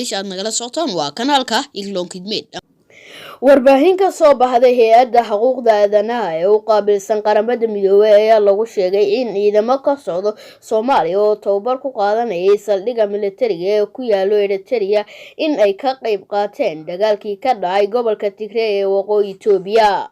Meesha aad nagala socotaan waa kanaalka Iglon Kidmed. Warbaahin ka soo baxday Hay-adda Xuquuqda Aadanaha ee u qaabilsan Qaramada Midoobay ayaa lagu sheegay in ciidamo ka socdo Soomaaliya oo tababar ku qaadanayay saldhigga militariga ee ku yaalo Eritrea in ay ka qayb qaateen dagaalkii ka dhacay gobolka Tigray ee waqooyi Itoobiya.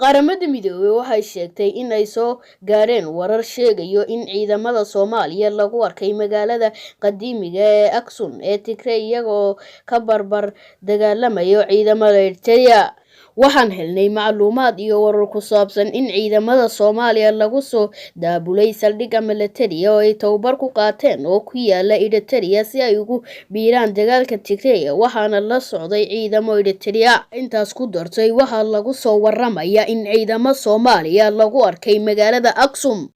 Qaramada Midoobay waxay sheegtay in ay soo gaareen warar sheegayo in ciidamada Soomaaliya lagu arkay magaalada qadiimiga ee Aksum ee Tigray, iyagoo ka barbar dagaalamayo ciidamada Eritrea. "Waxaan helnay macluumaad iyo warar ku saabsan in ciidamada Soomaaliya lagu soo daabulay saldhigga militariga oo ay tababar ku qaateen oo ku yaala Eritrea si ay ugu biiraan dagaalka Tigray, waxaana la socday ciidamo Eritrea." Intaas ku dartay, waxaa lagu soo waramayaa in ciidamo Soomaaliya lagu arkay magaalada Aksum.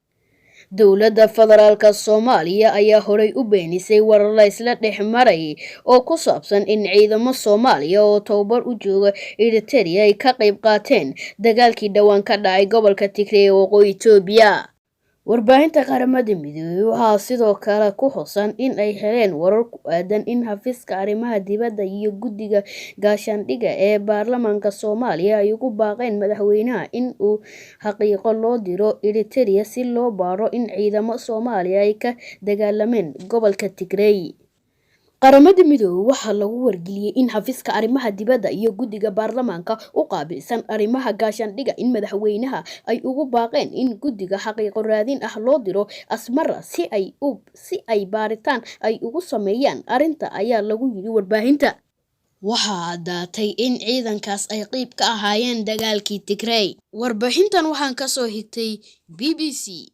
Dowladda Federaalka Soomaaliya ayaa horey u beenisay warar la isla dhex maray oo ku saabsan in ciidamo Soomaaliya oo tababar u jooga Eritrea ay ka qayb qaateen dagaalkii dhowaan ka dhacay gobolka Tigray ee waqooyi Itoobiya. Warbaahinta Qaramada Midoobay waxaa sidoo kale ku xusan in ay heleen warar ku aadan in xafiiska arrimaha dibadda iyo guddiga gaashaandhigga ee baarlamaanka Soomaaliya ay ugu baaqeen madaxweynaha in uu xaqiiqo loo diro Eritrea si loo baaro in ciidamo Soomaaliya ay ka dagaalameen gobolka Tigray. Qaramada Midoobay waxaa lagu wargeliyay in xafiiska arrimaha dibadda iyo guddiga baarlamaanka u qaabilsan arrimaha gaashaandhigga in madaxweynaha ay ugu baaqeen in guddiga xaqiiqo raadin ah loo diro Asmara si ay baaritaan ay ugu sameeyaan arrinta, ayaa lagu yiri warbaahinta. Waxaa caddaatay in ciidankaas ay qayb ka ahaayeen dagaalkii Tigray. Warbixintan waxaan ka soo xigtay BBC.